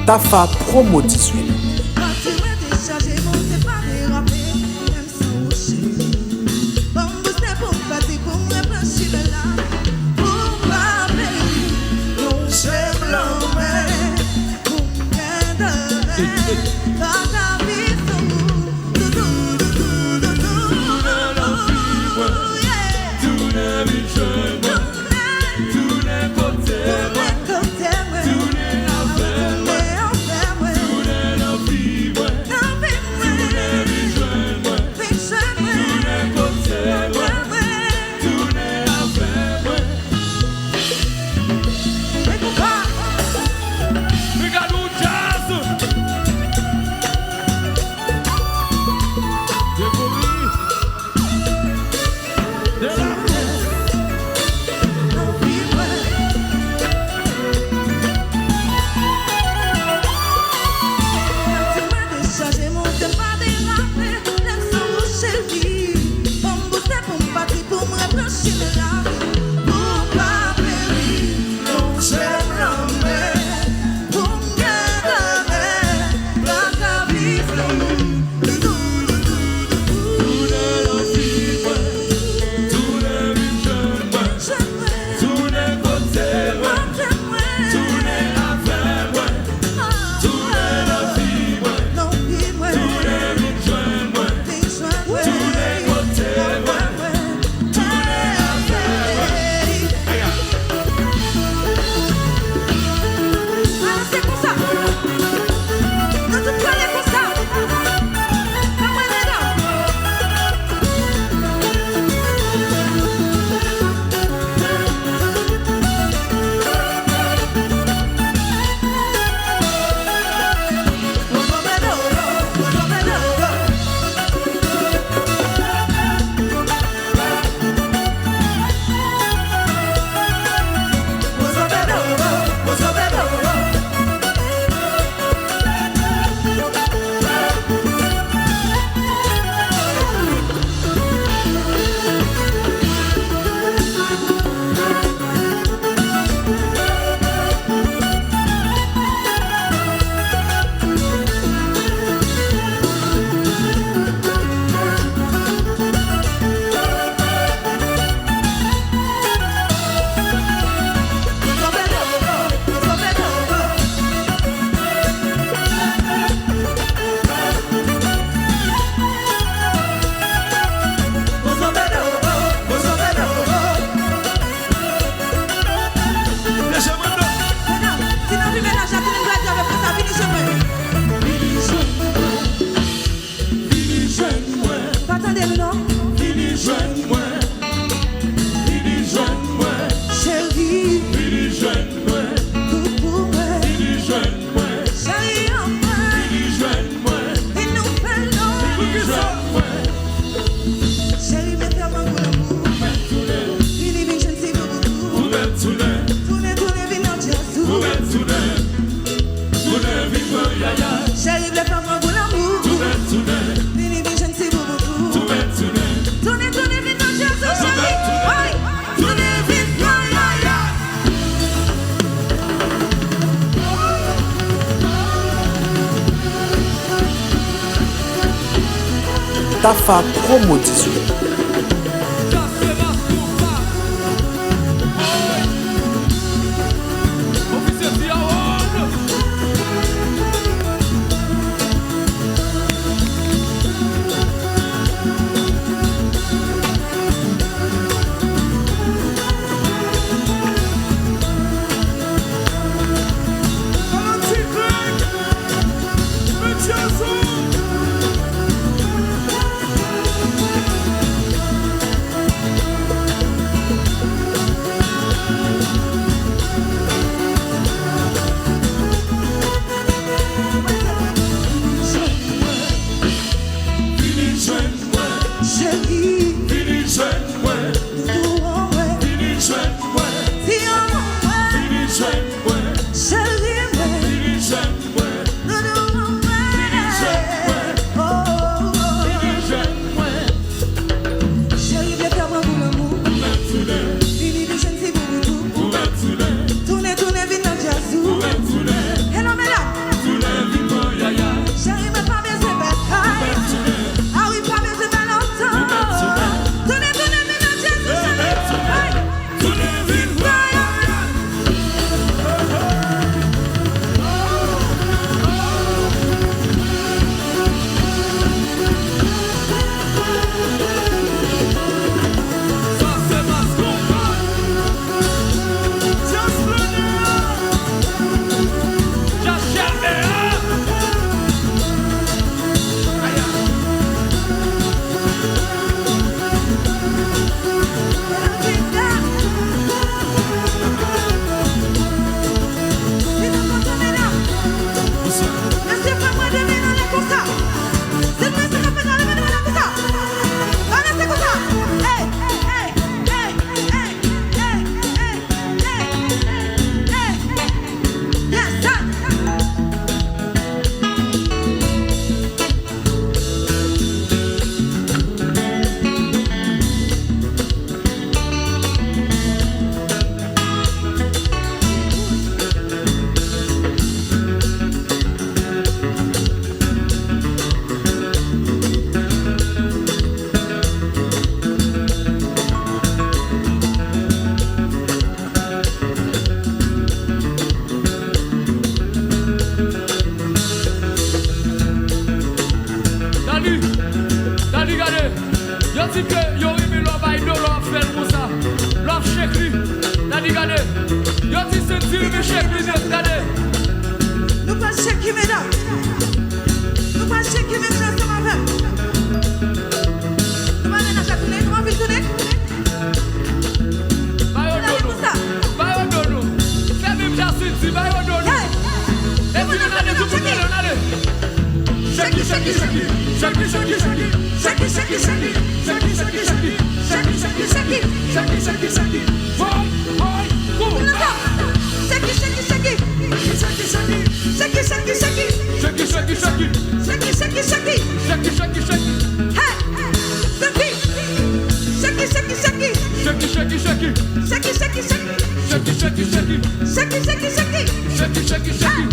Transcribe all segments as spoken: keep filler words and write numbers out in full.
Tafa Promo dizuit. Pati mwen dechaje, monte pa derape, menm san ou cheri. Ban m bouste pou m pati, pou m reflechi de la vi, pou m pa peri. Yon je m lanmè, pou m gen demen, pa ka viv san ou. Tounen lavi mwen, tounen vin jwenn mwen, tounen kote mwen, tounen avè mwen, tounen lavi mwen, tounen vin jwenn mwen, tounen kote mwen, tounen avè mwen. Brigadou Jazz. Dekouvri. De la. Dechaje, monte pa derape, lèv san ou cheri. Ban m bouste pou m pati, pou m reflechi de la vi, pou m pa peri. Yon je m lanmè, pou m gen demen, pa ka viv lanmou. Tounen lavi mwen, tounen vin jwenn mwen, tounen kote mwen, tounen avè mwen, tounen lavi mwen, tounen vin jwenn mwen, tounen kote mwen, tounen avè mwen. Balanse konsa. Nou tout prale konsa. Pa prale la. Mesye, mwen non. Medam, si n anvi mennaj la tounen gradyav konsa, vini jwenn mwen. Vini jwenn mwen. Vini jwenn mwen. Vini jwenn mwen. Pa tande m non. Vini jwenn mwen. Vini jwenn mwen. Cheri. Vini jwenn mwen. Doudou mwen. Vini jwenn mwen. Cheri an mwen. Vini jwenn mwen. Vin nou fè l non. Vini jwenn mwen. Cheri, mete w nan gou lanmou. Vini vin jwenn ti boubou tou. Tounen, tounen vin nan djaz tou. Tounen, tounen. Tounen vin pran yaya. Cheri vle fè m pran gou lanmou. Tounen, tounen. Vini vin jwenn ti boubou tou. Tounen, tounen. Tounen, tounen vin nan djaz tou, cheri. Tounen, tounen. Hey! Tounen vin pran yaya. Tafa Promo dizuit. Di ke yo renmen lè w bay do, lè w ap fè l konsa. Lè w ap shake li. Daddy, gade. Yo di Sendy renmen shake li nèt, gade. Nou pral shake li, medam. Nou pral shake li menm jan ansanm avè m. Nou pa menaj a tounen, nou anvi tounen. Ba yo do nou. Ba yo do nou. Fè menm jan Sendy, ba yo do nou. Hey! Epi nou ale, tout moun ale, nou ale. Shake it, shake it, shake it. Shake it, shake it, shake it. Shake it, shake it, shake it. Shake it, shake it, shake it. Shake it, shake it, shake it. Shake it, shake it, shake it. Woy, woy, boom. Shake it, shake it, shake it. Shake it, shake it, shake it. Shake it, shake it, shake it. Shake it, shake it, shake it. Shake it, shake it, shake it. Shake it, shake it, shake it. Hey, shake it. Shake it, shake it, shake it. Shake it, shake it, shake it. Shake it, shake it, shake it. Shake it, shake it, shake it. Shake it, shake it, shake it. Shake it, shake it, shake it. Hey.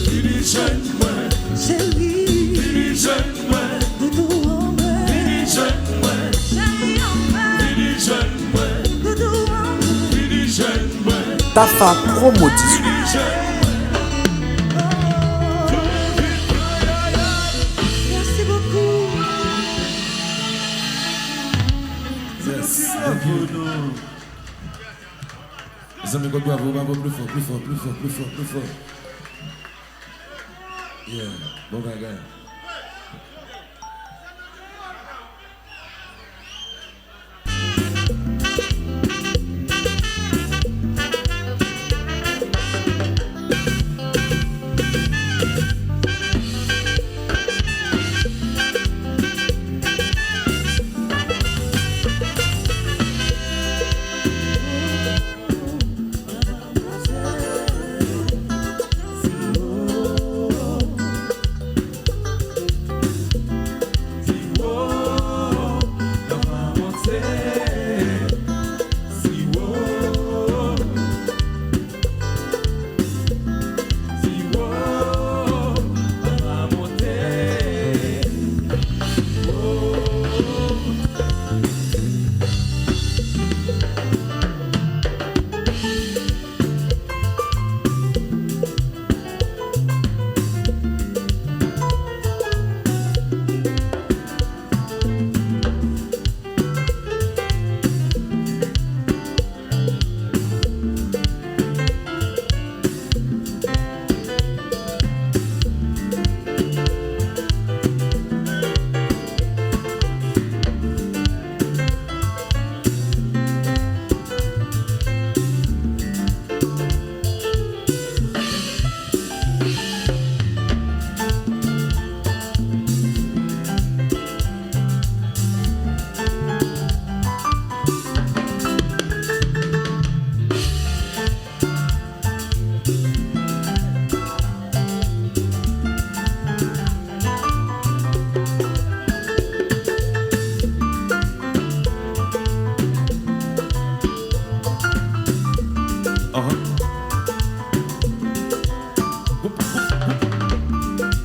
Fini jwenn mwen. Cheri. Fini jwenn mwen. Doudou an mwen. Fini jwenn mwen. Cheri an mwen. Fini jwenn mwen. Doudou an mwen. Fini jwenn mwen. Tafa Promo Disco. Fini jwenn mwen. Mèsi bokou. Yes, thank you. Mezanmi, kot bravo, bravo, pli fò, pli fò, pli fò, pli fò, pli fò. Yeah, bon bagay.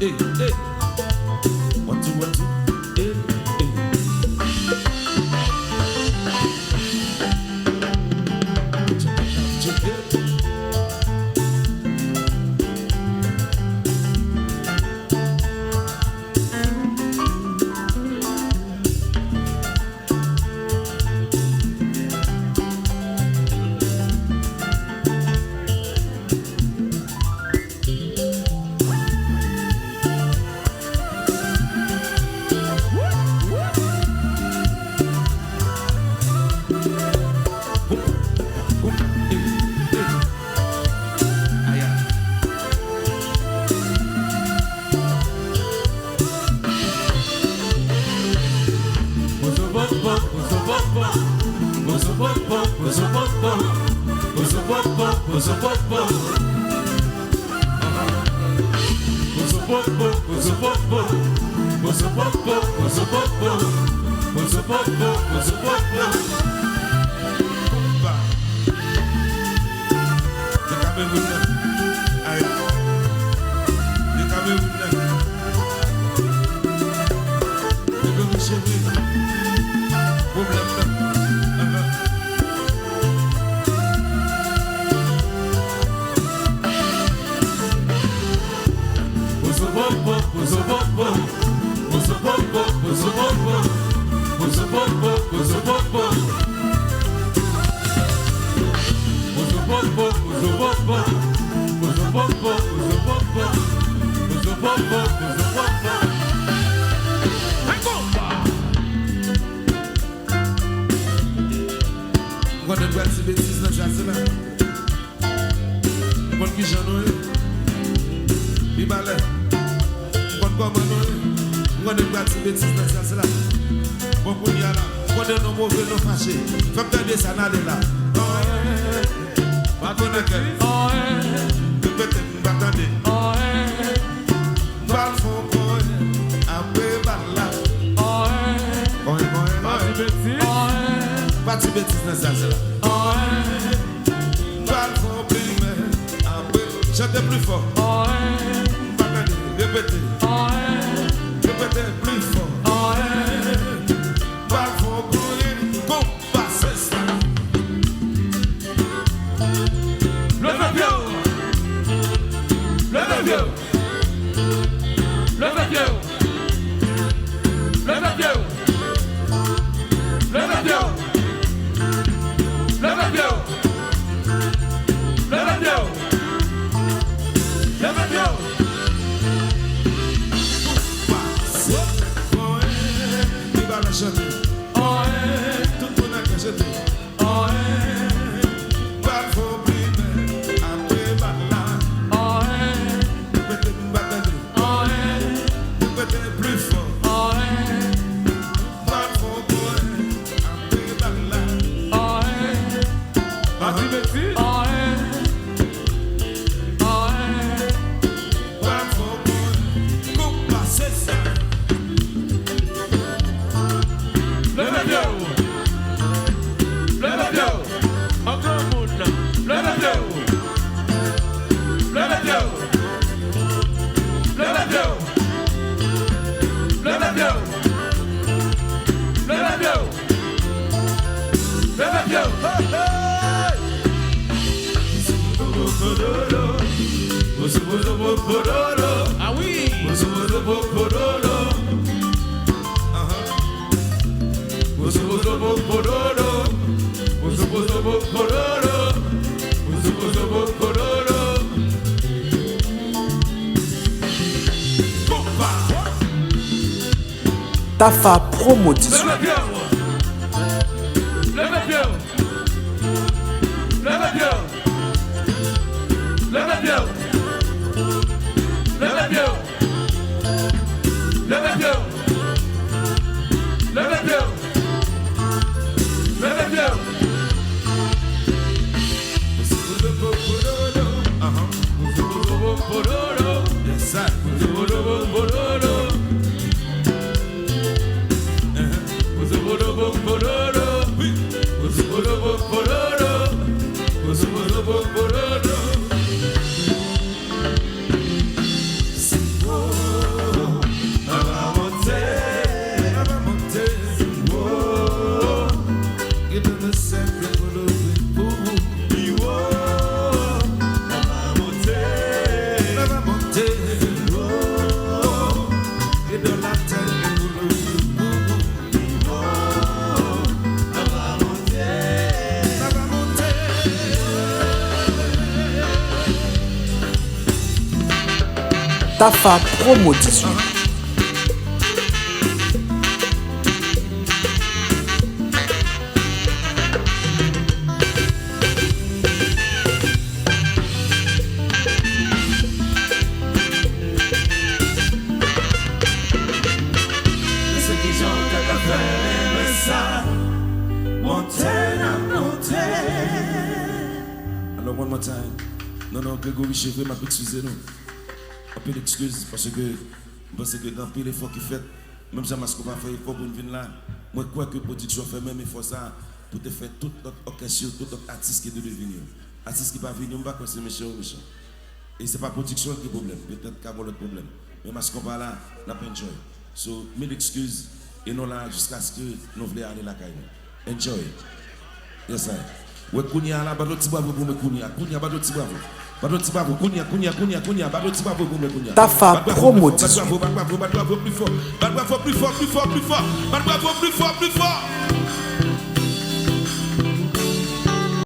Hey, hey. One, two, one, two. Hey, hey. Check it, check it. Depi nou cheve, pwoblèm nan M konnen m pral di betiz nan djaz la. M konn kijan nou ye. Pi balè. M konn kòman nou ye. M konnen m pral di betiz nan djaz la. Bon, kounye a la, m konnen nou move, nou fache. Fè m tande sa, n ale la. Anyen. Pa konnen kè. Anyen. Repete, m pa tande. Anyen. M pral fè w konyen apre bal la. Konyen, konyen, konyen. Pa di betiz. Pa di betiz nan djaz la. M pral fè w plimen apre. Chante pli fò. M pa tande. Repete. Repete pli fò. M pral fè w konyen. Konpa se sa. Leve pye w. Leve pye w. Leve pye w. Leve pye w. Leve pye w. Leve pye w. Leve pye w. Leve pye w. Li pa nan chante. Tout moun nan ka chante. Pral fè w plimen apre bal la. Repete, m pa tande. Repete pli fò. Pral fè w konyen apre bal la. Pa di betiz. Pral fè w konyen. Konpa se sa. Leve pye w. Leve pye w. An granmoun. Leve pye w. Leve pye w. Leve pye w. Leve pye w. Leve pye w. Leve pye w. Hey, hey. Ah wi. Tafa Promo Dizwit. Leve pye w. Leve pye w. Leve pye w. Leve pye w. Leve pye w. Leve pye w. Leve pye w. Aha. Yes, sir. Tafa Promo Dizwit. Alò, one more time. Non, non, Gregory Chevre, m ap eskize nou. Anpil ekskiz, paske m panse ke gen anpil efò ki fèt. Menm jan Maskonpa fè efò pou n vin la, mwen kwè ke pwodiksyon fè menm efò sa a pou te fè tout lòt òkès yo, tout lòt atis ki te dwe vin yo. Atis ki pa vin yo, m pa kwè se mechan yo mechan. E se pa pwodiksyon an ki gen pwoblèm, petèt ka gen lòt pwoblèm. Men Maskonpa la, n ap enjoy. So, mil ekskiz, e nou la jiskaske nou vle ale lakay nou. Enjoy. Yes, I. Wè kounye a la, bat yon ti bravo pou mwen kounye a. Kounye a, bat yon ti bravo. Bat yon ti bravo, kounye a, kounye a, kounye a, kounye a. Bat yon ti bravo pou mwen, kounye a. Tafa Bat bravo, Promo bat bravo, bat bravo, bat bravo, pli fò. Bat bravo, pli fò, pli fò, pli fò. Bat bravo, pli fò, pli fò.